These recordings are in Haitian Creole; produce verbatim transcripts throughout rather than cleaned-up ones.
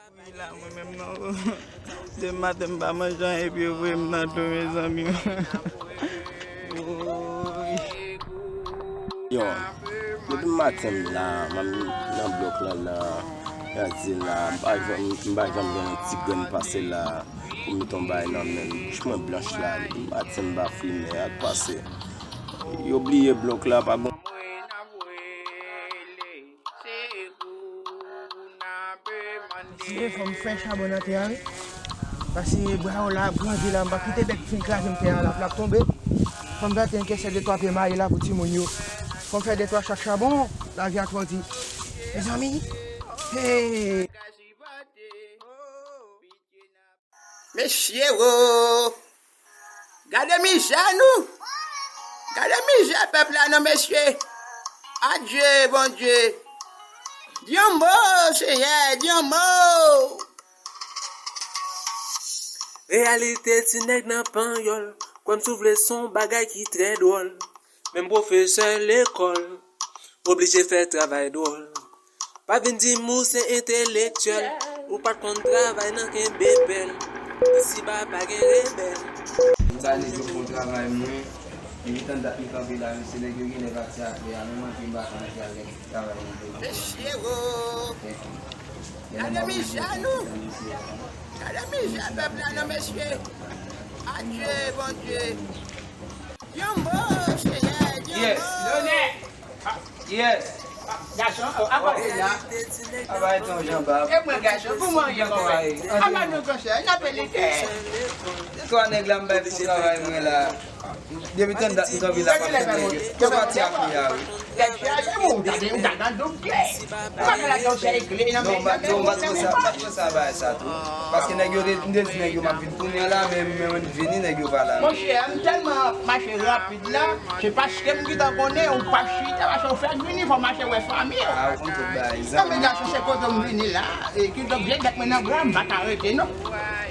Wi la, mwen menm non. Demen maten m pa manje anyen epi yo voye m nan dlo, mezanmi. Yo, depi maten m la, m nan blòk la, la, gade la, m pa janm, m pa janm gen yon ti grenn pase la pou m met yon bagay nan men m. Bouch mwen blanch la, depi maten m pa fimen, ak pase. Yo bliye blòk la, pa bon. Mesye, fò m fè chabon nan tè a, wi. Paske bra yo la ap grandi la, m pa kite bèk fin kraze m tè a la, l ap tonbe. Fò m fè tè enke se de twa pye mayi la pou timoun yo. Fò m fè de twa chak chabon, lavi a twò di. Mezanmi, hey! Mesye wo! Gade mizè nou! Gade mizè pèp la non, mesye! Adye, Bondye! Di yon mo, Senyè, di yon mo! Reyalite ti nèg nan panyòl, kwè m si w vle, se yon bagay ki trè dwòl. Menm pwofesè lekòl oblije fè travay dwòl. Pa vin di m ou se entelektyèl, ou pa t konn travay nan kenbe pèl. Isiba pa gen rebèl. M ba nèg yo bon travay mwen. Depi tann dat m kanpe la, mesye, nèg yo genlè pati apre a, menm antre m pa ka antre avèk travay nan tèt mwen. Mesye wo! Gade mizè nou! Gade mizè pèp la non, mesye! Adye, Bondye! Yon mo, Senyè, yon mo! Yes. Lonè! Yes. Gason, oh, apa ou la? Apa e ton jan bab? E mwen gason, kouman w ye, konpè? Apa nou konsa? N ap elite. Se twa nèg la m bay pou travay mwen la. Depi tann dat m kanpe la, m ap tann nèg yo. Yo pati apre a, wi. Tèt chaje, ou gade, ou gade nan doub klè. Ou pa ka lage yon sèl kle nan men. Non, m pa t konsa, m pa t konsa bagay sa tou. Paske nèg yo te, m te di nèg yo m ap vin kounye a la, men, men mwen vini, nèg yo pa la. Monchè, m tèlman ap mache rapid la, se paske m gentan konnen ou pa chita, paske ou fèk vini, fò mache wè fanmi w. Ah, ou konn tout bagay. Non, men gason, se kote m vini la, e ki donk, vye bèk mwen nan bra, m pa ka rete, non.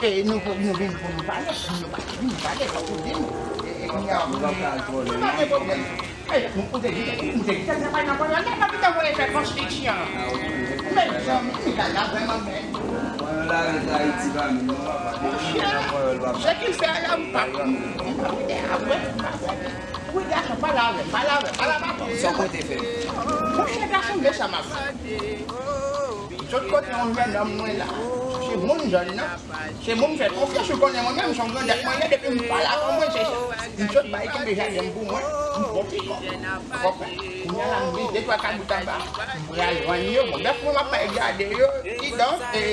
E nou, nou vin pou nou pale, nou pa vin pale, fòk ou di nou. E, e, kounye a, nou pa pral twò lwen, non. Pa gen pwoblèm. Ey, m te di, m te di, se travay nan panyòl la, pa kite voye fè konstriksyon. Mezanmi, bagay la vrèman bèl. Panyòl la rete Ayiti pa menm non, papa. Monchè, se ki fè la, m pa, m pa kite a vre, m pa vre. Wi, gason, pale avè m, pale avè m, pale avè m. Sa w konte fè? Monchè, gason, men sa m ap di. Sot kote yon jennonm mwen la, se moun zòn nan. Se moun m fè konfyans, ou konnen mwen menm, se yon grandèt mwen ye, depi m pale avè mwen, se sa. M sot bay kenbe jaden m pou mwen, m pran pik mwen. Ou konprann? Kounye a la, m gen de twa kabrit anba, m pral vann yo. Bon, bèf mwen m ap bay gade yo, kidonk, e,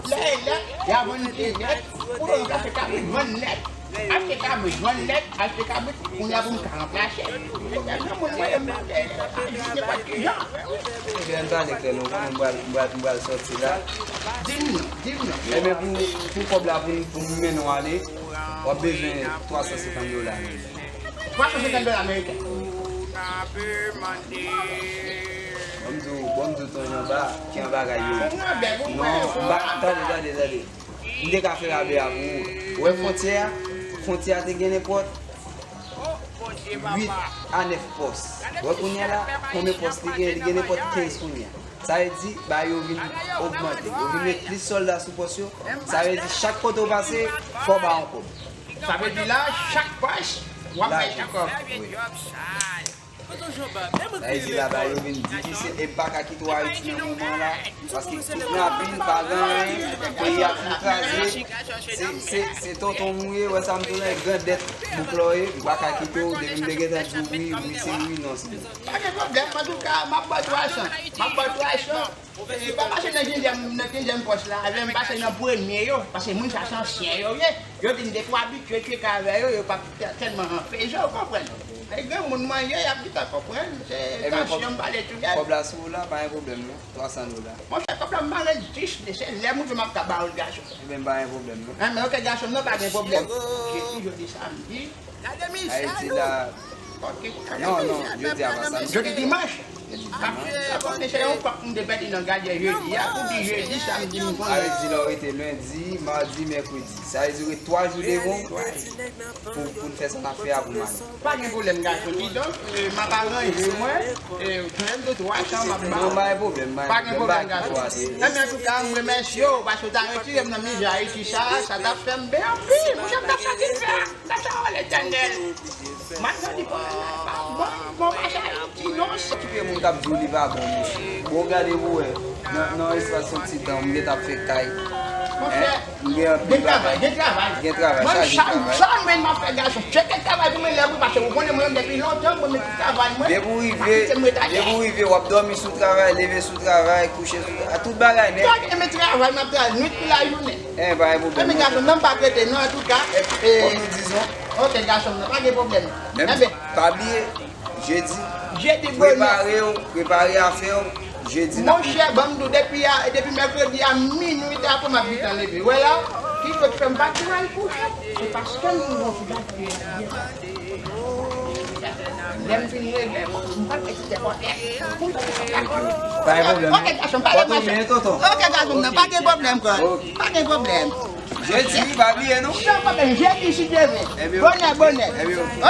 lè e lè, y a vann pi nèt, ou donk achte kabrit, vann nèt. Achte kabrit, vann nèt, achte kabrit, kounye a pou m ka ranplase. Ebyen, granmoun mwen, m pa vle, pa di nenpòt ki jan. Ebyen, ann pale klè non, konnen m pral, m pral, m pral sòti la. Di m non, di m non. Ebyen, pou, pou kòb la, pou, pou m mennen w ale, w ap bezwen twa san senkant dola ameriken. Twa san senkant dola ameriken? Ban m di w, ban m di w, Ton Jan, ba, ki an bagay yo ye. Non, m pa, tande, tande, tande. M te ka fè rabè a pou ou. Ou wè fwontyè a? Fwontyè a te gen nenpòt uit a nèf pòs. Ou wè kounye a la, konbyen pòs li gen? Li gen nenpòt kenz kounye a. Sa vle di, bagay yo vin ogmante. Yo vin met plis sòlda sou pòs yo. Sa vle di, chak kote w pase, fò w ba yon kòb. Sa vle di la, chak pòs, w ap bay yon kòb. Lajan. Wi. Sa vle di la, bagay yo vin difisil e m pa ka kite w Ayiti nan moman la, paske kidnapin, pa gen anyen, peyi a fin kraze, se, se, se tonton m ou ye, wè sa m di w la, e grandèt bouk la w ye, m pa ka kite w, depi m te gentan di w wi, wi se wi, non se non. Pa gen pwoblèm, antouka, m ap ba w twa san, m ap ba w twa san. E pa pase nan kenzyèm, nan kenzyèm pòs la, lè m pase nan premye yo, paske moun sa se ansyen yo ye, yo di m depi w abitye tcheke avè yo, yo p ap tèlman anpeche w, ou konprann. E granmoun mwen ye, y ap gentan konprann, se tansyon m pale tou nèt. Kòb la sou ou la, pa gen pwoblèm non, twa san dola. Monchè, kòb la m pa gen jis, se lè m ouvri m ap ka ba w l gason. Ebyen, pa gen pwoblèm non. Enben, ok, gason m nan pa gen pwoblèm. Jedi, jodi, samdi. Ayiti la. Ok. Non, non, jodi a pa samdi. Jodi, dimanch. Paske, bon, se yon kòk m te pèdi nan gadjè jedi a, pou di jedi, samdi, m konnen. Sa vle di lè w rete lendi, madi, mèkredi. Sa vle di w ret twa jou devan w pou, pou n fè sa n ap fè a pou m ale. Pa gen pwoblèm, gason. Kidonk, e, m ap aranje mwen, e, menm de twa chan m ap ba w. Non, pa gen pwoblèm, pa gen pwoblèm, gason. Ebyen, antouka, m remèsye w, paske w ta retire m nan mizè Ayiti sa, sa t ap fè m byen anpil. Monchè, m t ap satisfè. Gras a w, Letènèl. M ap di bon, bon, bon, machin Ayiti, non, se okipe moun k ap di w li pa bon, monchè. Bon, gade pou wè. Nan, nan espas yon ti tan, m gentan ap fè kay. Monchè, m gen anpil travay. Gen travay, gen travay. Gen travay, chaje travay. Sa m menm m ap fè, gason. Tcheke travay pou mwen lè pou pase. Ou konnen mwen menm depi lontan, mwen menm travay mwen. Depi w rive, depi w rive, w ap dòmi sou travay, leve sou travay, kouche sou travay, tout bagay nèt. Tout bagay, men travay, m ap travay nwit kou lajounen. Eh, pa gen pwoblèm. Ebyen, gason, nan pa trete, non, antouka, eh, kòm nou di, non. Ok, gason, nan pa gen pwoblèm. Menm, pa bliye, jedi, jedi, prepare w, prepare afè w, jedi n ap. Monchè, ban m di w, depi a, depi mèkredi a minui ta pou m ap gentan leve. Wè la, ki sot fè m pa tou al kouche, se paske m gen yon ti gad. Lè m fin regle, m pral mete tèt atè. Pa gen pwoblèm. Ok, gason, pa gen pwoblèm. Ok, gason, nan, pa gen pwoblèm, kò. Pa gen pwoblèm. Jedi, pa bliye, non. San pwoblèm, jedi, si Dye vle. Bonè, bonè.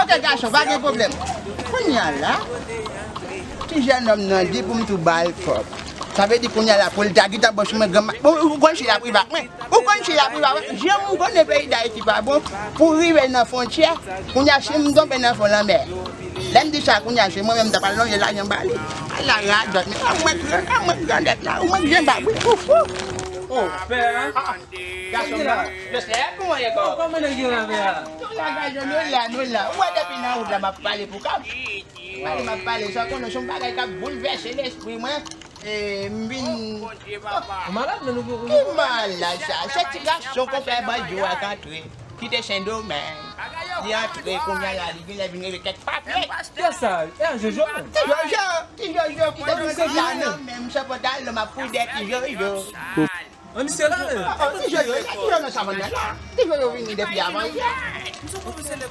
Ok, gason, pa gen pwoblèm. Kounye a la, ti jennonm nan di pou m tou ba l kòb. Sa vle di kounye a la, pou l ta gentan bò sou mwen, granma. Bon, ou konn si l ap rive ak mwen. Ou konn si l ap rive avè m. Jan m konnen peyi Dayiti pa bon, pou rive nan fwontyè, kounye a si m tonbe nan fon lanmè. Lè m di sa, kounye a se mwen menm m ta pral lonje lajan ba li. Ala radòt, men an mwen gran, an mwen grandèt la, ou mwen byen bab, wi, foufou. Oh, pè a. Ah, ah. Gason nan, yo se pou mwen ye kò. Kòman nèg yo la, pè a? Nou la, gason, nou la, nou la. Ou wè depi nan wout la, m ap pale pou kòb. Pale, m ap pale, sa konnen se yon bagay k ap boulvèse lespri mwen. E, m vin. Ou malad, men ou, ou ki malad sa? Se ti gason konpè bandi yo a k antre, ki te Sendomeng. Li antre, kounye a la, li genlè vin rele kèk papye. Kiyès sa? E a Jojo? Ti Jojo, ti Jojo, ki te jwenn la nan men m, se pantalon m ap foudè ti Jojo. An misye la, men. Ah, ah, ti Jojo, ti Jojo nan savann nan la. Ti Jojo vini depi avan yè.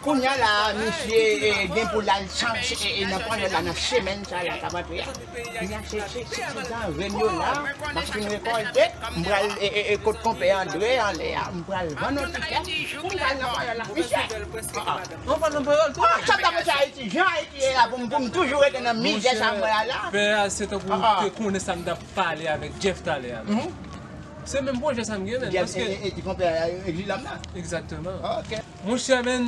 Kounye a la, misye, eh, gen pou l al chanje, eh, eh, nan Panyòl la, nan semèn sa la k ap antre a. Kounye a, se, se, se, se jan rèn yo la, m ap fin rekòlte, m pral, eh, eh, eh, kot konpè Andre anlè a, m pral vann yon tikè, pou m pral nan Panyòl la. Misye, ah, ah. Ou pral nan Panyòl tou? Ah, sa m t ap rete Ayiti, jan Ayiti ye la, pou m, pou m toujou rete nan mizè sa m wè a la. Pè a, se tankou ou te konnen sa m t ap pale avèk Jeff talè a. Se menm pwojè sa m gen, men, paske e, e, e, ti konpè, e, egzil la m nan. Egzakteman. Ok. Monchè, men,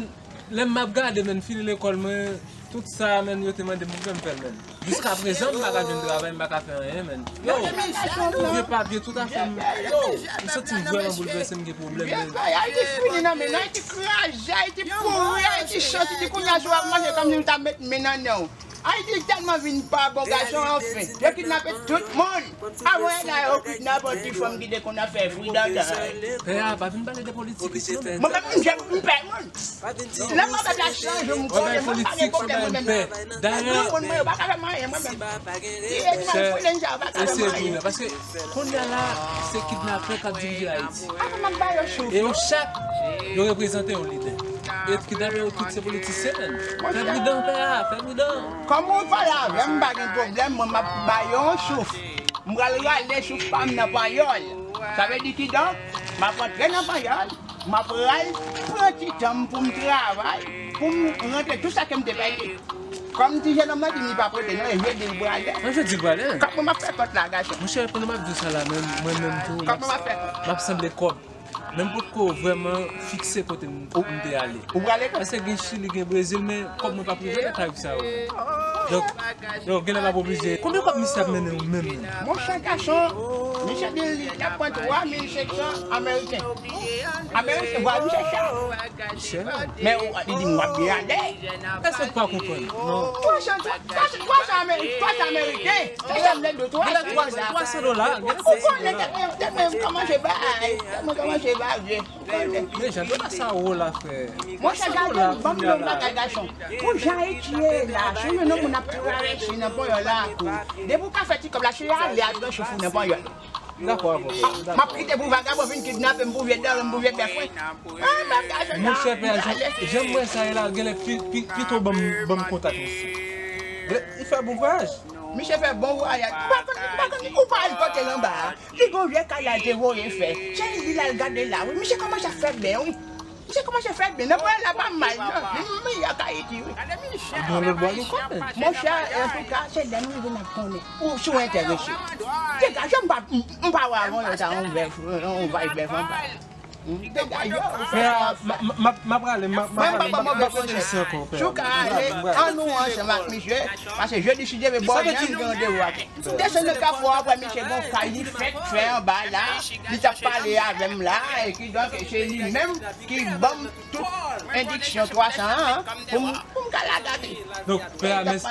lè m ap gade, men, fini lekòl mwen, tout sa, men, yo te mande m pou fè m fè l, men. Jiska prezan, m pa ka jwenn travay, m pa ka fè anyen, men. Yo, vye papye, tout afè m. Yo, m santi m vrèman boulvèse, m gen pwoblèm, men. Ayiti fini nan men nou, Ayiti kraze, Ayiti pouri, Ayiti santi, ti kounye a si w ap mache kòmsi m ta met men nan nen w. Ayiti tèlman vin pa bon, gason, anfen. Yo kidnape tout moun. Avan yè la, yo kidnape yon ti fanm ki te konn ap fè fri dada. Pè a, pa vin pale de politik isit non, men. Mwen menm, m jèn, m pè moun. Lè m ap fè sa chanje, m konnen mwen pa gen pwoblèm mwen menm. Dayè, moun mwen yo pa ka fè m anyen mwen menm. Ti, ti moun freelance sa yo pa ka fè m anyen. Paske kounye a la, se kidnapè k ap dirije Ayiti. Avan m ap ba yo souf. E yo chak, yo reprezante yon lidè. E kidnapè yo tout se politisyen, men. Fè pridan, pè a, fè pridan. Kòm ou pale avè m, m pa gen pwoblèm, mwen m ap ba yo yon souf. M pral rale souf pa m nan Panyòl. Sa vle di kidonk, m ap antre nan Panyòl, m ap pral pran ti tan m pou m travay, pou m rantre tout sa ke m te pèdi. Kòm ti jennonm nan di m li p ap rete non, e jedi l prale. Mwen jedi l prale. Kòman m ap fè kòt la, gason? Monchè, pandan m ap di w sa la, men mwen menm tou, m ap, m ap sanble kòb. Men m potko vrèman fikse kote m, m te ale. Ou prale tou? Paske gen Chili, gen Brezil, men kòb mwen p ap rive nan tarif sa yo. Donk, yo genlè m ap oblije. Konbyen kòb misye ap mennen w menm, menm? Monchè gason, misye di l ap pran twa mil senk san ameriken. Ameriken, vwa misye chè. Chè. Men ou, li di m w ap byen ale. Èske w pa konprann? Non. Twa san, twa san, twa san ameri-, twa san ameriken. Se sa m vle di w, twa san dola. Twa san dola. Ou konnen, tèt mwen, tèt mwen kòmanse bay, tèt mwen kòmanse bay vye. Ou konnen. Men jan de sa wo la, frè. Monchè, gade, ban m di w yon bagay, gason. Pou jan Ayiti ye la, si w jwenn yon moun ap travèse nan Panyòl la, tou. Depi w ka fè ti kòb la, se ale ak yon souf ou nan Panyòl. Dakò avè w, frè. M ap kite pou vagabon vin kidnape m, pou vye dòlè m, pou vye bèf mwen. Ah, bagay sa. Monchè, pè, jan, jan m wè sa ye la, genlè pi, pi, pito ban m, ban m kontak misye. Li fè bon vwayaj. Misye fè bon vwayaj. Ou pa konn, ou pa konn, ou pa al kote l anba a. Li gon vye kay la te voye fè. Se li, li l al gade la, wi. Misye kòmanse ap fè byen, wi. Misye kòmanse fè byen. Nan pwen la pa mal, non. Li meyè k Ayiti, wi. Ap gen lòt bò li konnen. Monchè, antouka, se lè nou rive n ap konnen. Ou si w enterese. Degaje, m pa, m pa wè avan yo ta yon vèf, yon vay bèf anba. Degaje. Pè a, m ap prale, m ap prale, m ap prale, m ap reflechi ankò, pè a. Si w ka ale, ann nou ansanm ak misye, paske jodi si Dye vle, bò jan gen randevou ak. Si w desann nan Kafou a, w ap wè misye gon kay li fèk fè anba la, li t ap pale avè m la, e kidonk, se li menm ki ban m tout endiksyon twa san an, pou m, pou m ka lage ate. Donk, pè a, mèsi,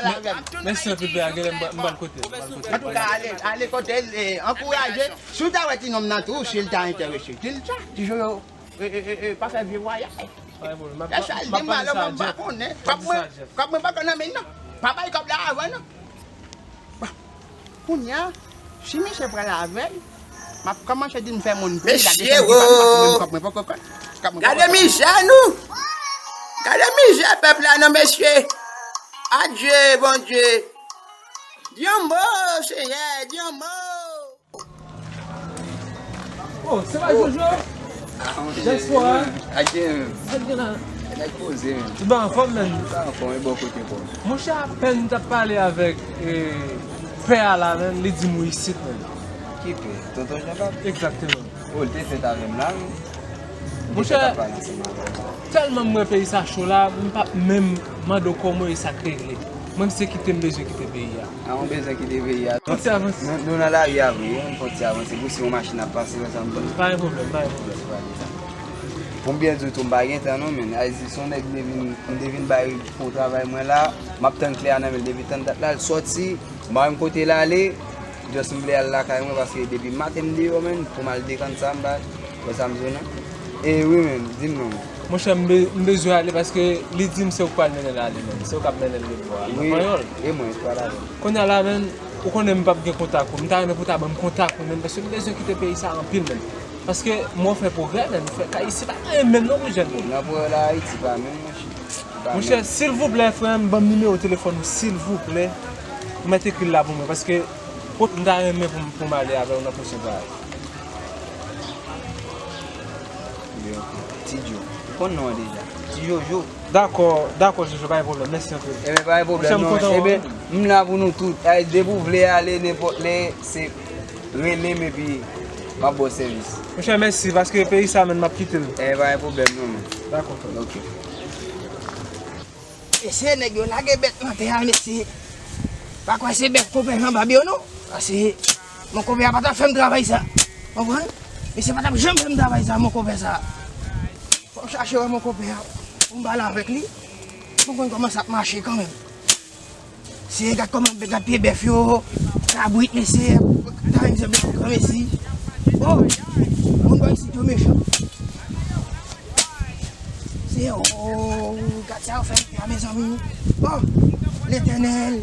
mèsi anpil, pè a, genlè m pral kote l, m pral kote l. Antouka, ale, ale kote l, e, ankouraje. Si w ta wè ti nonm nan tou, si l ta enterese, di l sa, ti Jojo, e, e, e, e, pa fè vye vwayaj. Pa gen pwoblèm. Lè sa l di m alò, mwen m pa konnen. Kòb mwen, kòb mwen poko nan men l non. Pa bay kòb la avan non. Bon, kounye a, si misye pral avè l, m ap kòmanse di m fè moun peyi la desann ki pa m, paske menm kòb mwen poko konn. Kòb mwen poko konn. Gade mizè nou! Gade mizè pèp la non, mesye! Adye, Bondye! Di yon mo, Senyè, di yon mo! Oh, se pa Jojo? Dyaspora. Adye, men. Sa k gen la? Nèg poze, men. Ou pa anfòm, men? Ou pa anfòm, e bò kote, bò. Monchè, apèn m t ap pale avèk, e, pè a la, men, li di m ou isit, men. Ki pè? Tonton Jean Bap? Egzakteman. Oh, li te fèt avè m la, men. Monchè, tèlman m wè peyi sa cho la, m p ap menm mande w kòman e sa k regle. Mwen, m se kite m bezwen kite peyi a. A, ou bezwen kite peyi a. Fon ti avanse. Nou, nou nan lari a vre, wi, fon ti avanse. Pou si yon machin ap pase, wè sa m ban. Pa gen pwoblèm, pa gen pwoblèm. Pou m byen di w tou, m pa gen tan non, men. Ayiti se yon nèg m te vin, m te vin bay pou travay mwen la. M ap tann kle a nan men l depi tann dat la, l sòti. M pa menm kote l ale. Just m vle al lakay mwen paske depi maten m deyò, men, pou m al dekann sa, m pa, wè sa m di w non. E wi, men, di m non. Monchè, m be-, m bezwen ale paske li di m se ou k pral mennen l ale, men. Se ou k ap mennen l lòtbò a, nan Panyòl. E mwen, m pral ale. Kounye a la, men, ou konnen m p ap gen kontak ou. M ta renmen pou w ta ban m kontak ou, men, paske m bezwen kite peyi sa anpil, men. Paske mwen fè pwogrè, men, m fè kay isi pa gen menm non pou jèn moun. Nan pwogrè la, Ayiti pa menm, monchè. Monchè, silvouplè, frè m, ban m nimewo telefòn ou, silvouplè. Ou mèt ekri l la pou mwen, paske kot m ta renmen pou m, pou m ale avè w nan pwochen vwayaj. Ti Djo. Ou konn non an deja. Ti Jojo. Dakò, dakò, Jojo, pa gen pwoblèm. Mèsi anpil. Ebyen, pa gen pwoblèm non. Monchè, m kontan wè w. Ebyen, m la pou nou tout. Ay, depi w vle ale nenpòt lè, se rele m epi m ap ba w sèvis. Monchè, mèsi, paske peyi sa menm, m ap kite l. Ebyen, pa gen pwoblèm non, men. Dakò, frè. Ok. Mesye, nèg yo lage bèt nan tè a, mesye. Pa kwè se bèt konpè Jean Bab yo non. Paske mon konpè a pa t ap fè m travay sa. Konprann? Mesye pa t ap janm fè m travay sa, mon konpè sa. Fò m chache wè mon konpè a pou m pale avèk li. Pou m konn kòman sa ap mache kanmenm. Se gad kòman, gad pye bèf yo, kabrit, mesye, ta vin se bèf granmesi. Oh, moun bò isit yo mechan. Se, oh, gad sa yo fè m fè a, mezanmi. Oh, Letènèl.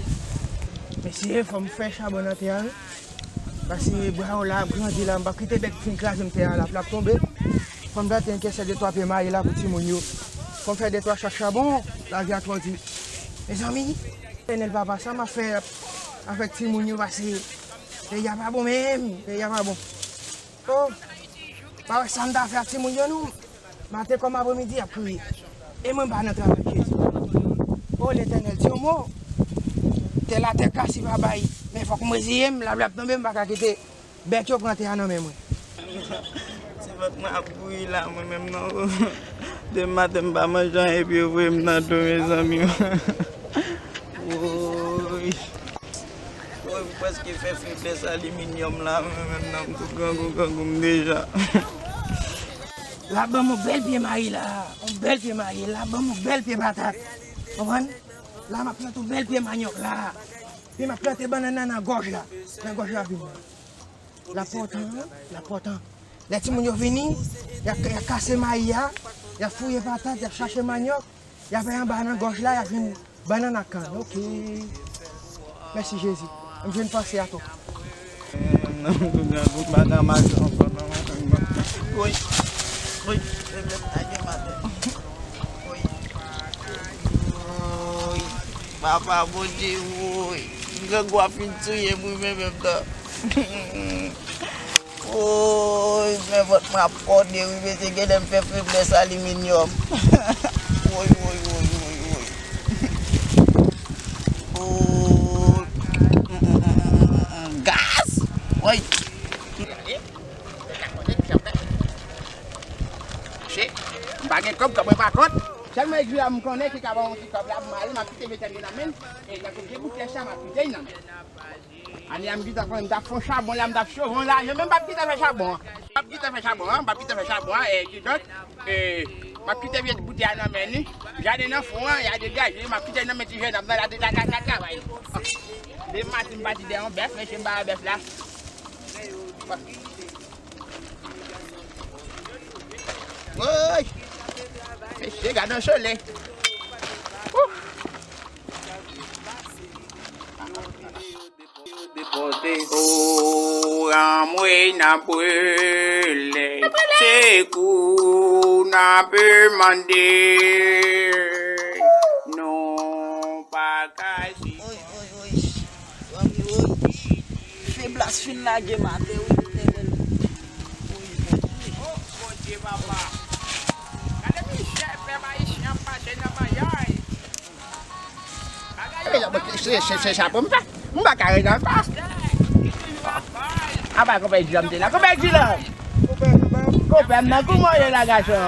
Mesye, fò m fè chabon nan tè a, wi. Paske bra yo la ap grandi la, m p ap kite bèt fin kraze m tè a la, l ap tonbe. Fò m plante yon kesè de twa pye mayi la pou timoun yo. Fò m fè de twa chak chabon, lavi a twò di. Mezanmi, Letènèl papa, sa m ap fè avèk timoun yo, paske peyi a pa bon menm, peyi a pa bon. Oh, pa wè sa m ta fè ak timoun yo non. Maten kòm apremidi, y ap kriye. E mwen m pa nan travay, Jezi. O Letènèl, di yon mo. Tè latè kase pa bay. Men fòk m reziye m, lapli ap tonbe, m pa ka kite bèt yo pran tè a nan men mwen. Ti vant mwen ap bouyi la, mwen menm non. Demen maten m pa manje anyen, epi yo voye m nan dlo, mezanmi. Woy. Woy, m prèske fè feblès aliminyòm la, mwen menm nan m tou grangou, grangou m deja. La ban m yon bèl pye mayi la, yon bèl pye mayi, la ban m yon bèl pye patat. Konprann? La m ap plante yon bèl pye manyòk la. Epi m ap plante bannann nan nan gòj la, nan gòj ravin nan. L ap pòtan, wi, l ap pòtan. Lè timoun yo vini, y ap, y ap kase mayi a, y ap fouye patat, y ap chache manyòk, y ap fè anba nan gòj la, y ap jwenn bannann ak kann. Oke. Mèsi, Jezi. M jwenn panse a tou. Nan m tou grangou, m pa ka mache ankò, non. Woy, woy, feblès la gen maten. Woy, woy, Papa Bondye, woy. Grangou a fin touye m wi, men menm nan. Woy, men vant mwen ap kòde wi, mesye, genlè m fè feblès aliminyòm. Woy, woy, woy, woy, woy. Woy. Gaz! Woy. Gade, m pa konnen ki jan fè. Mache, m pa gen kòb, kòb mwen pa kont. Sèlman egzè a m konnen ki ka ban yon ti kòb la pou m ale, m ap kite vye tèt li nan men l. E tankou vye boutèy sa, m ap kite l nan men l. Ane a m gentan konnen m t ap fè yon chabon la, m t ap sove yon lajan, men m p ap gentan fè chabon an. M p ap gentan fè chabon an, m p ap gentan fè chabon an, e kidonk, e, m ap kite vye boutèy a nan men li. Jaden nan fon an, y a degaje, m ap kite l nan men ti jèn ap nan la, la, la, la travay. Demen maten m pati dèyè yon bèf, mesye m ba bèf la. Woy! Mesye, gade yon sole. Wouh! O, anmwe n ap rele, sekou n ap mande, nou pa ka si. Zanmi, woy. Feblas fin lage m atè, wi, Letènèl. Woy, Bondye. O, Bondye, papa. Gade mizè pèp ayisyen ap pase nan manjay. Bagay yo. Se, se, se chapo m fè. M pa ka ret anba. Apa konpè Dilan m te la. Konpè Dilan. Konpè m nan, kouman w ye la, gason?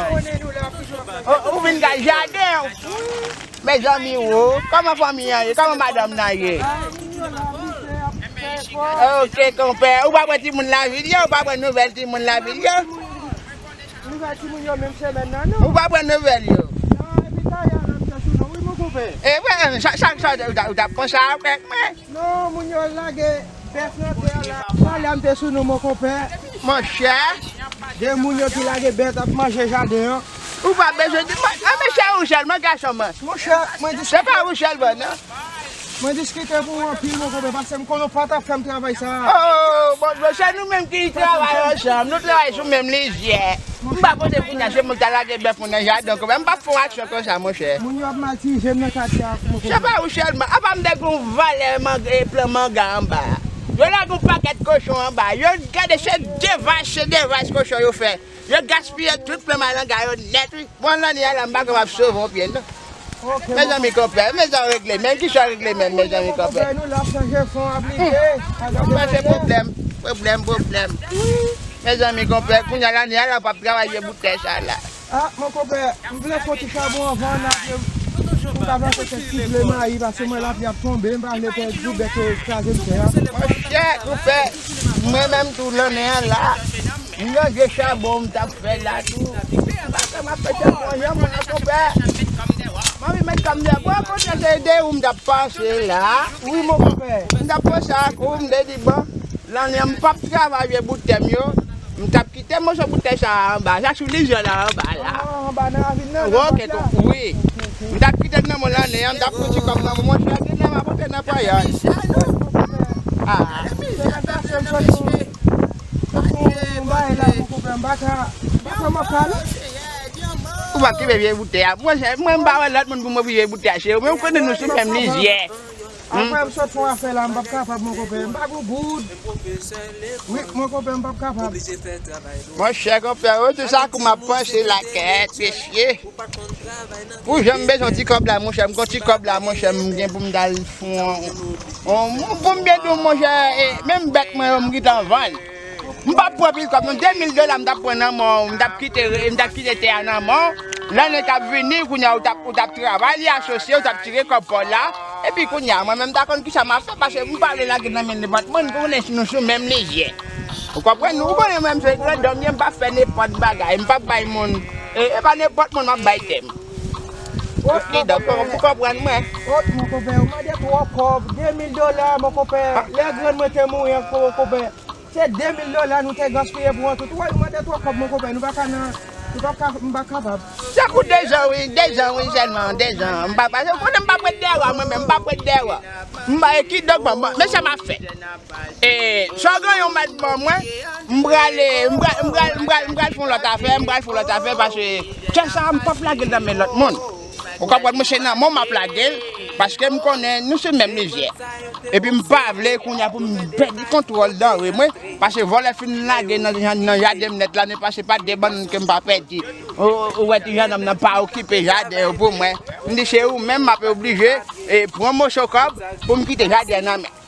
O, ou vin kay jaden. Mezanmi, wo, kòman fanmi an ye? Kòman madanm nan ye? Ok, konpè, ou pa pran timoun lavil yo, ou pa pran nouvèl timoun lavil yo? Nouvèl timoun yo menm semèn nan, non. Ou pa pran nouvèl yo? Non, epi ta yè la, m te sou non, wi, mon konpè. E vre, chak, chak, chak, ou t ap, ou t ap konsa avèk mwen? Non, moun yo lage bèf nan tè a la. Talè a m te sou nou, mon konpè. Monchè. De moun yo ki lage bèt ap manje jaden an. Ou pa bezwen di, mwen, a, mesye Rouchèl, mwen gason mwen. Monchè, mwen di. Se pa Rouchèl, bon, non. Mwen diskite pou ou anpil, mon konpè, paske m konnen w pa t ap fè m travay sa a. Oh, bon, bon, se nou menm ki travay ansanm, nou travay sou menm lizyè. M pa pote kounye a, se mwen ki ta lage bèf mwen nan jaden, konpè, m p ap fè yon aksyon konsa, monchè. Moun yo ap matirize m nan katye a, mon konpè. Se pa ou sèlman, apa m te gen yon valè manga, e plan manga anba a. Yo lage yon pakèt kochon anba a. Yo gade, se de vach, se de vach kochon yo fè. Yo gaspiye tout plan malanga yo nèt, wi. Bon, lanne a la, m pa kapab sove yon pye, non. Ok, mezanmi, konpè, mezanmi, regle menm, kisa regle menm, mezanmi, konpè? Konpè, nou la ap chanje fon aplike. Hmm. Konpè, se pwoblèm, pwoblèm, pwoblèm. Mezanmi, konpè, kounye a lanne a la, w p ap travay vye boutèy sa la. Ah, mon konpè, m vle fè yon ti chabon anvan n ap, m ta plante kèk ti ble mayi, paske mwen lapli ap tonbe, m pa vle pèdi bèt yo kraze m tè a. Monchè, konpè, mwen menm tou lanne a la, m ranje chabon m t ap fè la tou. M pa ka m ap fè chabon an, jan mwen an, konpè. Mwen vin met kòm dèyè. Bon, kontrè, se de ou m t ap panse la. Wi, mon konpè. M t ap panse ak ou, m te di, bon, lanne an, m p ap travay vye boutèy m yo. M t ap kite moso boutèy sa a anba. Sa sou lizyè la anba la. Ah, anba nan ravin nan, nan pòt la. Wi. M t ap kite l nan men w lanne an, m t ap pran ti kòb nan men w, monchè, genlè m ap antre nan pwayay. Ah. Se nan tasye m sot pou, pou m bay la, mon konpè, m pa ka, m pa ka manke, non. Ou pa kite vye boutèy a. Mwen, mwen, m pa wè lòt moun pou mwen vye boutèy a, se ou menm konnen nou sou menm lizyè. Apre m sot fè yon afè la, m p ap kapab, mon konpè. M pa gen goud. Wi, mon konpè, m p ap kapab. Monchè, konpè, o, tout sa kou m ap panse la, kèt, mesye. Pou jan m bezwen ti kòb la, monchè, m gon ti kòb la, monchè, m gen pou m t al fè yon, yon, pou m byen di w, monchè, e, menm bèt mwen yo, m gentan vann. M p ap pran pil kòb, non. De mil dola m t ap pran nan men w, m t ap kite, m t ap kite tè a nan men w. Lanne k ap vini, kounye a, ou t ap, ou t ap travay, li asosye, ou t ap tire kòb pa w la. Epi kounye a, mwen menm, m ta konn kisa m ap fè, paske m pa vle lage nan men nenpòt moun, pou konnen si nou sou menm lizyè. Ou konprann? Ou konnen mwen, m se grandòm, m p ap fè nenpòt bagay, m p ap bay moun, e, e pa nenpòt moun m ap bay tè m. Kidonk, ou konprann mwen. Ot, mon konpè, ou mande twòp kòb, de mil dola, mon konpè. Lè grann mwen te mouri ankò, mon konpè. Se de mil dola nou te gaspiye pou an tout. Ou wè, nou mande twòp kòb, mon konpè. Nou pa ka nan, nou pa ka, m pa kapab. Tankou de zan, wi, de zan, wi, sèlman, de zan. M pa, paske ou konnen m p ap ret dèyè w, mwen menm, m p ap ret dèyè w. M pa, e kidonk, bon, bon, men sa m ap fè. E, sa w gen yon mèt ban mwen, m prale, m pral, m pral, m pral, m pral fè yon lòt afè, m pral fè yon lòt afè, paske tè sa a, m p ap lage l nan men lòt moun. Ou konprann, mwen, se nan men w m ap lage l. Paske m konnen nou sou menm lizyè. Epi m pa vle kounye a pou m pèdi kontwòl danre mwen. Paske vòlè fin lage nan, nan jaden m nèt la, nou pase pa de bannann ke m pa pèdi. Ou, ou wè ti jennonm nan pa okipe jaden yo pou mwen. M di se ou menm m ap oblije e pran moso kòb pou m kite jaden an nan men.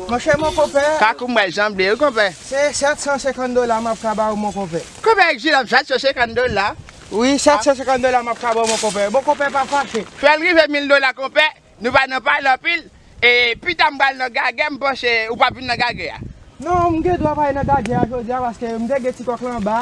Monchè, mon konpè. Kakou m wè l sanble, wi, konpè. Se sèt san senkant dola m ap ka ba ou, mon konpè. Konpè, egzijans sèt san senkant dola. Wi, sèt san senkant dola m ap ka ba ou, mon konpè. Mon konpè, pa fache. Fè l rive mil dola, konpè. Nou pa nan pale anpil. E pita m pral nan gagè, m panse ou p ap vin nan gagè a. Non, m gen dwa pa al nan gagè a jodi a, paske m te gen ti kòk la anba.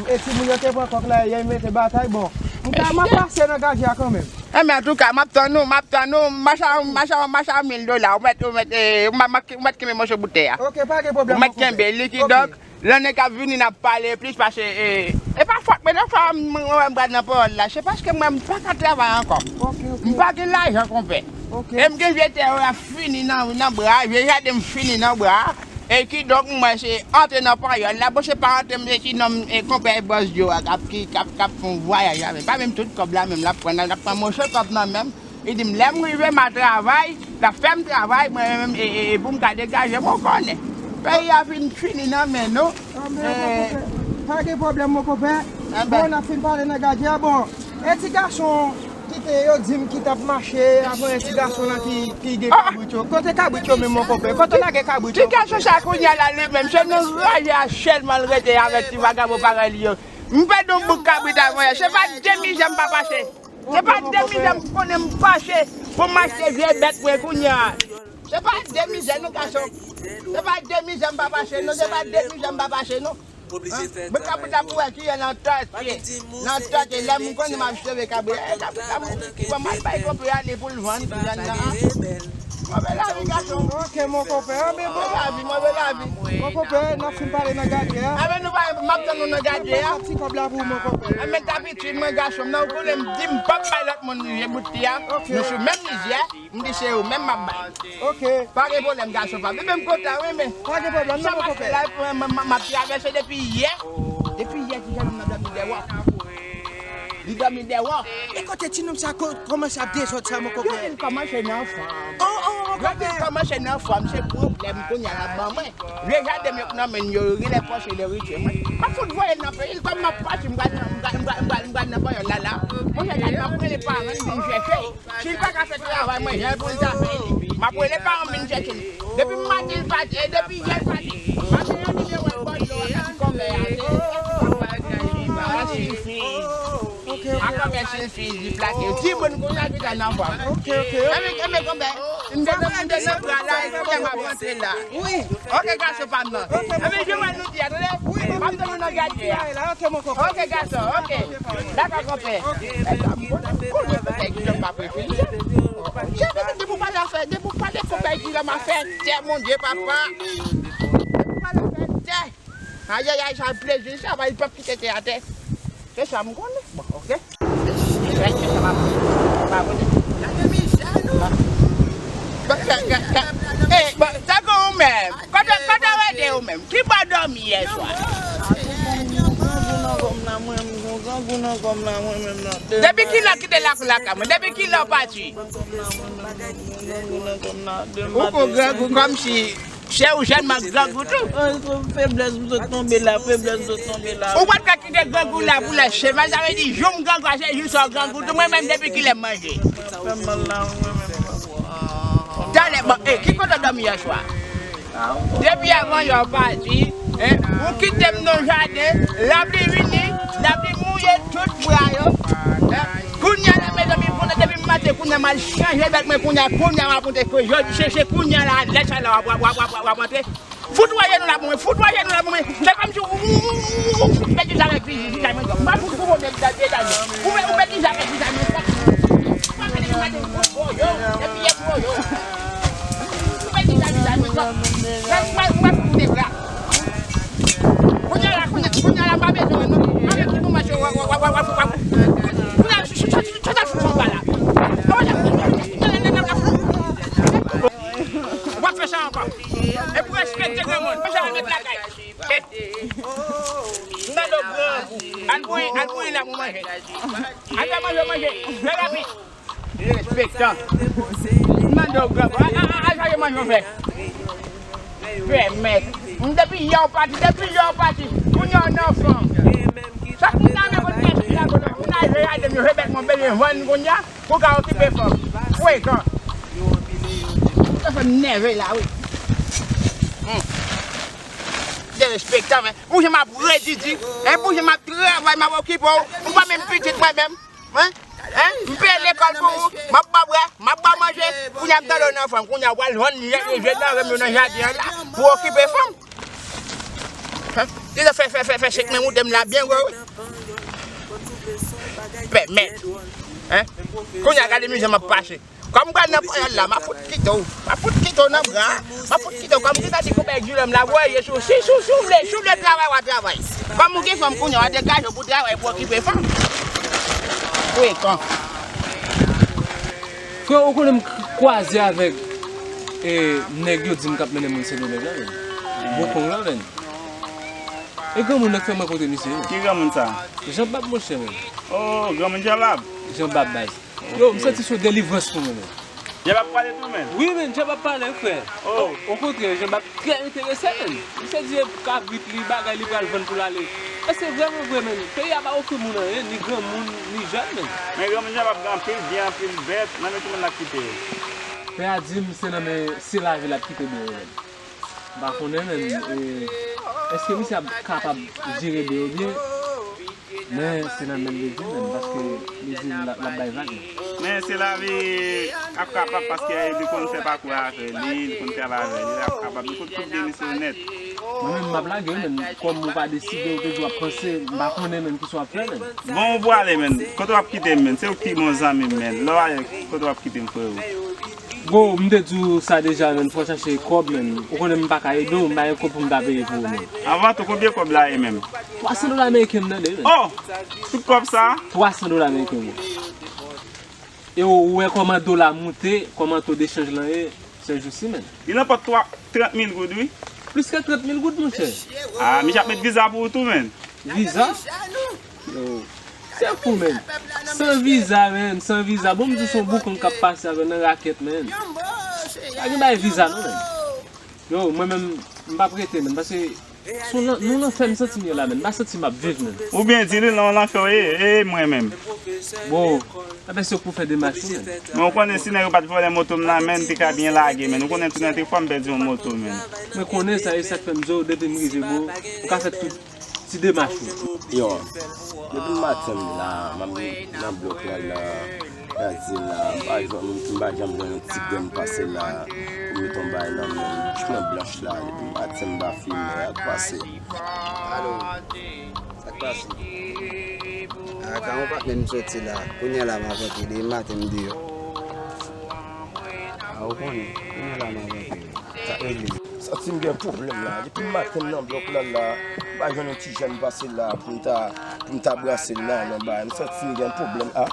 E timoun yo te pran kòk la yè, yo mete batay. Bon, m ka, m ap pase nan gagè a kanmenm. Enben, antouka, m ap tann ou, m ap tann ou. Macha, macha, macha mil dola. Ou mèt, ou mèt, eh, ou mèt, ou mèt kenbe moso bout tè a. Ok, pa gen pwoblèm, mon konpè. Ou mèt kenbe li, kidonk, lannen k ap vini, n ap pale plis, paske, eh, e pa fòt mwen, non, fò m, m, m pral nan pawòl la. Se paske mwen, m pa ka travay ankò. Ok, ok. M pa gen lajan, konpè. Ok. E m gen vye tè yo, y ap fini nan, nan bra, vye jaden m fini nan bra. E kidonk, m wè se antre nan panyòl la. Bon, se pa antre, m se ti nonm, e konpè Bòs Djo a k ap, ki, k ap, k ap fè yon vwayaj avè m. Pa menm tout kòb la menm l ap pran, l ap pran moso kòb nan men m. Li di m, lè m rive, m a travay, l ap fè m travay, mwen menm, e, e, e pou m ka degaje m, ou konnen. Peyi a fin fini nan men nou. Anben, mon konpè, pa gen pwoblèm, mon konpè. Bon, n ap fin pale nan gade a, bon. E ti gason ki te, yo di m ki t ap mache avan, e ti gason la ki, ki gen kabrit yo. Kote kabrit yo menm, mon konpè? Kote w lage kabrit yo? Ti gason sa kounye a la, li menm, se nan raje a sèlman l rete avèk ti vagabon parèy li yo. M pèdi yon bout kabrit avan yè. Se pa de mizè m pa pase. Se pa de mizè m konnen m pase pou m achte vye bèt mwen kounye a. Se pa de mizè non, gason. Se pa de mizè m pa pase non. Se pa de mizè m pa pase non. Hein? Mwen kabrit la pou wè ki yè nan tòt. Nan tòt, lè m konnen m ap sove kabrit. Eh, kabrit la, m pran m al bay konpè a li pou l vann, ti jèn nan. Move lavi, gason. Ok, mon konpè. Anben, bon. Move lavi, move lavi. Mon konpè, n ap fin pale nan gade a. Anben, nou pa, m ap tann nou nan gade a. Ti kòb la pou ou, mon konpè. Anben, t ap itil mwen, gason m nan, ou konnen m di m p ap bay lòt moun je bout li a. Ok. Nou sou menm lizyè, m di se ou menm m ap bay. Ok. Pa gen pwoblèm, gason pa. Menm m kontan, wi, men. Pa gen pwoblèm, non, mon konpè. Sa m ap fè la, m, m, m ap travèse depi yè. Depi yè, ti jèn nan dòmi dèwò. Li dòmi dèwò. E kote ti nonm sa ko-, kòmanse ap dezòd sa, mon konpè? Yo vin kòmanse nan fanm. Oh, oh, oh, yo vin kòmanse nan fanm, se pwoblèm kounye a l ap ban mwen. Vye jaden m yo k nan men yo, yo genlè panse yo rete mwen. M ap fout voye l nan peyi l, kòm m ap pati, m pral nan, m pral, m pral, m pral, m pral nan panyòl la, la. Monchè, gade, m ap rele paran l vin chèche l. Si l pa ka fè travay mwen, jan pou l ta fè li. M ap rele paran m vin chèche l. Depi maten l pati, e depi yè l pati. Maten an, li te wè l bò dlo a, ti kòmè a, se, se ti kòmè a, se ti kòmè a, se ti kòmè a. Ok, ok. A kòmè silfiz li plake. Timoun kounye a ki ta nan fwa. Ok, ok. Enben, enben, konpè. M te nan, m te nan bra la, e kounye a m ap rantre la. Wi. Ok, gason pa m nan. Ok, enben, je wè nou di a, tande? Wi, m ap tann nou nan gade a. Ok, mon konpè. Ok, gason, ok. Dakò, konpè. Konnen konpè ki lòm pa prefere. Depi w pale afè, depi w pale konpè ki lòm afè tè, mon Dye, papa. Depi w pale afè tè. Ayayay, sa plezi, sa va, li p ap kite tè atè. Se sa m konnen. Bon, ok. Rèt se sa m ap, m ap abone. Gade mizè nou. Bon, gade, gade, gade. Eh, bon, tankou ou menm. Kote, kote w rete ou menm? Ki bò w dòmi yè swa? Grangou nan kò m la, mwen menm, grangou nan kò m la, mwen menm nan. Depi kilè w kite lakou lakay mwen? Depi kilè w pati? Ou gon grangou kòmsi se ou sèlman k grangou tou. Ay, se feblès m sot tonbe la, feblès m sot tonbe la. Ou pa t ka kite grangou la pou lè semen, sa vle di jou m grangou a, se jou sa w grangou tou. Mwen menm, depi kilè m manje? Fè m mal la, mwen menm. Talè, bon, eh, ki kote w dòmi yè swa? Depi avan yè w pati, eh, ou kite m nan jaden, lapli vini, lapli mouye tout bwa yo. Eh, kounye a la, mezanmi, konnen depi maten, kounye a m al chanje bèt mwen, kounye a, kounye a m ap monte, jodi, se, se kounye a la, lè sa la, w ap, w ap, w ap, w ap, w ap antre. Fout wè jenou la pou mwen, fout wè jenou la pou mwen. Se kòmsi ou, ou, ou, ou, ou fout pèdi zafè vizaj mwen. M pa fout pou mwen mèt dal, dal. Ou mèt, ou pèdi zafè vizaj mwen. Pa gade mwen maten, ou, ou, yo, epi yè pou yo. Ou pèdi zafè vizaj mwen. Mwen, mwen, mwen fout koute bra. Kounye a la, kounye, kounye a la, m pa bezwen wè non. Avèk ki moman se w, w, w, w, w, w, kounye a, sou, sou, sou, sou, sou, sou, sou, sou, la. W ap fè sa ankò. E pou respekte granmoun. Manje remèt lakay. M nan do grangou. Al bouyi, al bouyi la pou manje. Al fè manje, manje. Fè rapid. Derespektan. Mande w granpa, a, a, a, a, chaje manje w fè. Fè mèt. M depi yè w pati, depi yè w pati. Kounye a w nan fanm. Sa kounye a menm kote kèch ki la kote. Moun a je gade m yo, je bèk mwen bezwen vann kounye a. Pou ka okipe fanm. Frekan. Sa fè m nève la, wi. Hmm. Derespektan, men. Pou jan m ap redi di, hein, pou jan m ap travay, m ap okipe w. Ou pa menm pitit mwen menm. Hein? Hein? M peye lekòl pou ou, m ap ba w bwè, m ap ba w manje, kounye a m tande w nan fanm, kounye a w al jwenn je, je nan ren m yo nan jaden an la, pou okipe fanm. Hein? Li te fè, fè, fè, fè chèk men moute m la byen gwo, wi. Pèmèt. Hein? Kounye a gade mizè m ap pase. Kòm m pral nan panyòl la, m ap fout kite w. M ap fout kite w nan bra. M ap fout kite w. Kòm ki sa di konpè Gilòm la, voye sou, si, si, si w vle, si w vle travay, w a travay. Kòm ou gen fanm kounye a, w a degaje w pou travay, pou okipe fanm. Frekan. Frè, ou konnen m k-, kwaze avèk, e, nèg yo di m k ap mennen moun Sendomeng la, menm. Bokong la, menm. E granmoun nan k fè m rankontre misye, menm. Ki granmoun sa? Jean Bab, monchè, menm. Oh, granmoun Jean Bab. Jean Bab, baz. Yo, m santi se yon delivrans pou mwen, menm. Jean Bab pale tou, menm? Wi, menm, Jean Bab pale, frè. Oh. O, okontrè, Jean Bab trè enterese, menm. Misye di e kabrit li, bagay li pral vann pou l ale. E se vrèman vre, menm. Peyi a pa ofri moun anyen, ni granmoun, ni jèn, menm. Men granmoun Jean Bab gen anpil byen, anpil bèt, nan men ki moun l ap kite yo? Frè a di m se nan men Se Lavi l ap kite byen yo, menm. M pa konnen, menm, e, èske misye ap kapab jere byen yo byen? Men se nan men l li di menm, paske li di l ap, l ap bay vag menm. Men Se Lavi ap kapab paske li konn fè pakou a avè li, li konn travay avè li, l ap kapab. Li konn tout demisyon nèt. Mwen menm m ap lage wi menm, kòm ou pa deside, ou te di w ap panse, m pa konnen menm kisa w ap fè menm. Bon, ou prale menm, kote w ap kite m menm, se ou ki bon zanmi m menm, lè w ale, kote w ap kite m freo? Bro, m te di w sa deja, menm, fò w chache kòb, menm. Ou konnen m pa ka ede w, m pa gen kòb pou m ta peye pou ou, menm. Anvan tou, konbyen kòb la ye, menm? Twa san dola ameriken m tande, menm. Oh! Tout kòb sa? Twa san dola ameriken, menm. E ou, ou wè kòman dola moute, kòman to dechanj lan ye, sèjousi, menm. Li nan pòt twa, trant mil goud, wi. Plis ke trant mil goud, monchè. Ah, misye ap met viza pou ou tou, menm. Viza? Yo, se fou, menm. San viza, menm, san viza. Bon, m di w se yon boukan k ap pase avè nan rakèt, menm. Pa gen bagay viza, non, menm. Yo, mwen menm, m p ap rete, menm, paske se yon lan-, yon lanfè m santi m ye la, menm. M pa santi m ap viv, menm. Ou byen di li, nan yon lanfè w ye, e mwen menm. Bon, apre se pou fè demach ou, menm. Men ou konnen si nèg yo pa t vòlè moto m nan, menm, m te ka byen lage, menm. Ou konnen tou nan te fwa m pèdi yon moto, menm. Mwen konnen sa, e sa k fè m di w, depi m rive, bro, ou ka fè tout ti demach ou. Yo, depi maten m la, m ap nan blòk la, la, gade la, m pa jwenn, m pa janm jwenn yon ti grenn pase la, pou met yon bagay nan men m, bouch mwen blanch la, depi maten m pa fimen, sa k pase? Alo, sa k pase? A, ka yon patnè m soti la, kounye a la m ap antre, depi maten m deyò. A, ou konnen, kounye a la m ap antre. Sa regle. Santi m gen pwoblèm la. Depi maten m nan blòk la la, m pa jwenn yon ti jèn pase la pou m ta, pou m ta brase l nan, nan bagay. M santi m gen pwoblèm a.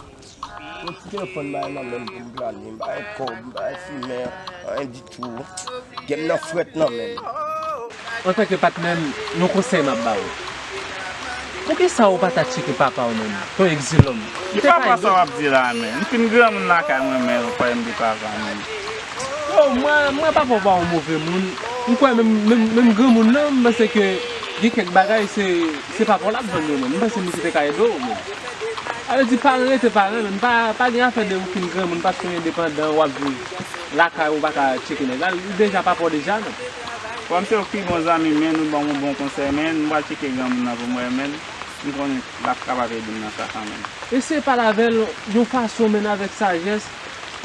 Yon ti telefòn bagay nan men m pou m plane. M pa gen kòb, m pa gen fimen, anyen ditou. Gen m nan frèt nan men m. Antanke patnè m, yon konsèy m ap ba ou. Poukisa ou pa ta tcheke papa w menm? Ton egzilòm. Ki papa sa w ap di la, menm? M fin granmoun lakay mwen, men ou kwè m gen papa, menm. Yo, mwen, mwen papa w pa yon move moun. M kwè menm, menm, menm granmoun nan, m panse ke gen kèk bagay, se, se papa w l ap vann yo, menm. M panse misye te ka ede w, menm. Sa vle di, paran rete paran, menm. Pa, pa gen afè de ou fin granmoun, paske w endepandan, w ap viv lakay ou, pa ka tcheke nèg la. Li deja papa w deja, menm. Kòm se ou ki bon zanmi m, men, ou ban m yon bon konsèy, men, m pral tcheke granmoun nan pou m wè, men, m konnen l ap kapab ede m nan sa kanmenm. Eseye pale avè l yon fason, men, avèk sajès.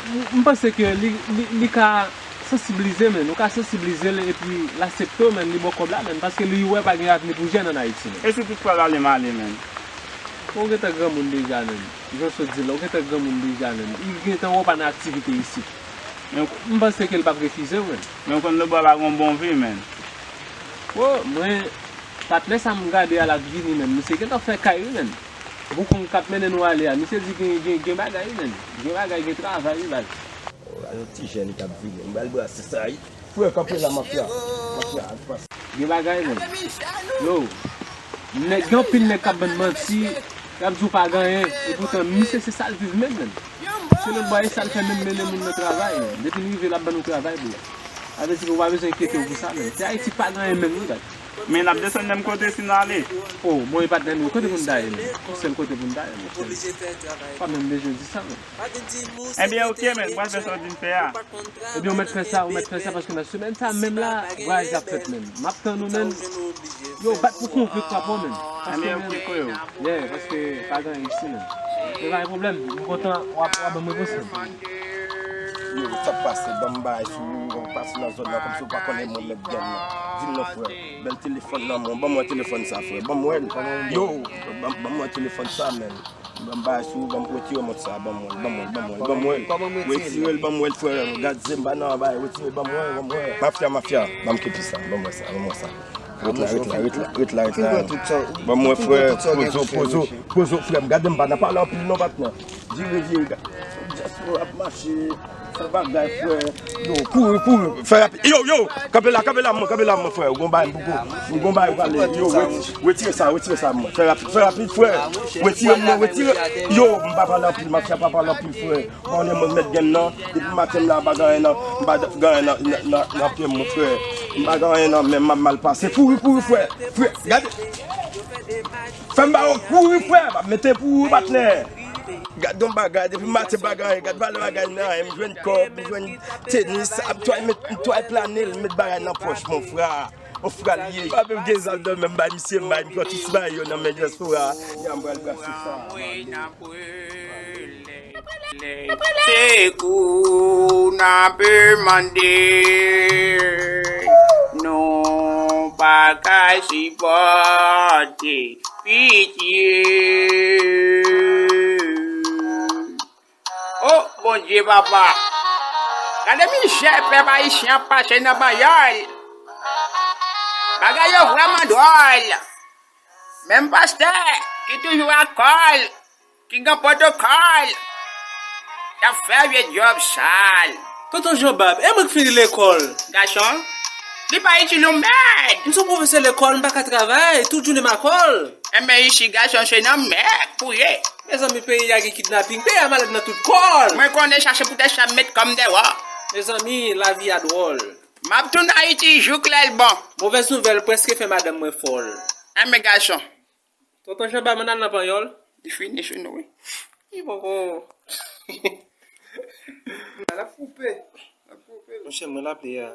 M, m panse ke li, li, li ka sansiblize, men, ou ka sansiblize l epi l aksepte w, men, li ba w kòb la, men, paske li wè pa gen avni pou jèn ann Ayiti, men. E si tout fwa l ale m ale, men? Ou gentan granmoun deja, men. Jan w sot di la, ou gentan granmoun deja, men. Li gentan wè w pa nan aktivite isit. Men, m panse ke l p ap refize w, men. Men w konn lobwa pa gen yon bon vi, men. Wo, mwen, patnè sa m gade a l ap vini, men. Misye gentan fè kay, wi, men. Boukan k ap mennen nou ale a, misye di gen, gen, gen bagay, wi, men. Gen bagay, gen travay, wi, baz. O, gade yon ti jèn k ap vini. M pral brase sa, wi. Frè, kanpe la, mafya. Mafya, ak pas. Gen bagay, men. Yo. Nèg, gen anpil nèg k ap bann manti, y ap di w pa gen anyen, epoutan misye se sa l viv menm, menm. Se nan bwa e sa l fè menm mennen moun nan travay, menm. Depi n rive, l ap ban nou travay, bro. Sa vle di ke w pa bezwen enkyete w pou sa, menm. Se Ayiti k pa gen anyen menm, wi, gad. Men n ap desann menm kote si n ale. Oh, bon, e patnè nou, kote pou n t ale, menm? Yon sèl kote pou n t ale, menm. Pa menm bezwen di sa, menm. Ebyen, oke, men, m pral fè sa w di m fè a. Ebyen, ou mèt fè sa, ou mèt fè sa, paske nan semèn sa menm la, vwayaj la ap fèt, menm. M ap tann ou, menm. Yo, bat pou konvenk papa w, menm. Paske, menm, yeah, paske pa gen anyen isi, menm. Men pa gen pwoblèm, m kontan w ap, w ap ban m repons, menm. Yo, sa k pase? Ban m bagay sou ou, w pase nan zòn nan kòmsi w pa konnen mwen mèt gang nan. Di m non, frè. Bèl telefòn nan, men ban m wè telefòn sa, frè. Ban m wè l. Yo, ban, ban m wè telefòn sa, men. Ban m bagay sou ou, ban m retire mont sa, ban m wè l, ban m wè l, ban m wè l, ban m wè l. Retire l, ban m wè l, frè. Gad, se m pa nan bagay, retire l, ban m wè l, ban m wè l. Mafya, mafya, ban m kepi sa, ban m wè sa, ban m wè sa. Ret la, ret la, ret la, ret la, ret la. Ban m wè, frè, pozo, pozo, pozo, frè m. Gade m pa nan pale anpil non, patnè. Vire, vire, gade. Dyaspora ap mache, fè bagay, frè. Yo, kouri, kouri, fè rapid. Yo, yo, kanpe la, kanpe la, mwen, kanpe la, mwen, frè. Ou gon bagay m pou gon bagay ou pale. Yo, reti-, retire sa, retire sa, mwen. Fè rapid, fè rapid, frè. Retire m non, retire. Yo, m pa pale anpil, mafya pa pale anpil, frè. Konnen mwen mèt gang nan, depi maten m la, m pa gen anyen nan, m pa gen anyen nan, nan, nan, nan pye m, mon frè. M pa gen anyen nan men m, m ap mal pase. Kouri, kouri, frè. Frè, gade. Fè m ba yo kouri, frè. M ap mete pou ou, patnè. Gad yon bagay, depi maten m pa gen anyen. Gad valè bagay nan, m jwenn kòb, m jwenn tenis, ap tway met, tway plane l, met bagay nan pòch, mon frè. Mon frè l ye. Pa menm gen zam nan men m, bay misye, m bay, m pran tout bagay yo nan men dyaspora. Ya m pral brase sa. Se kou n ap mande, nou pa ka sipòte pitye. O Bondye papa, gade mizè pèp ayisyen ap pase nan panyòl. Bagay yo vrèman dwòl. Menm pastè ki toujou ak kòl, ki gen pwotokòl, k ap fè vye djòb sal. Tonton Jean Bab, e mwen k fini lekòl. Gason, li pa itil yon mèd. M se yon pwofesè lekòl, m pa ka travay, tout jounen m akòl. Enben isi, gason, se nan mèd pou ye. Mezanmi, peyi a gen kidnaping, peyi a malad nan tout kò l. Mwen konnen sa, se poutèt sa m met kò m dèwò. Mezanmi, lavi a dwòl. M ap tounen Ayiti jouk lè l bon. Movèz nouvèl prèske fè madanm mwen fòl. Enben gason. Tonton Jean Bab, ann al nan panyòl. Li fini sou nou, wi. Li poko. L ap koupe. L ap koupe. Monchè, mwen l ap li a.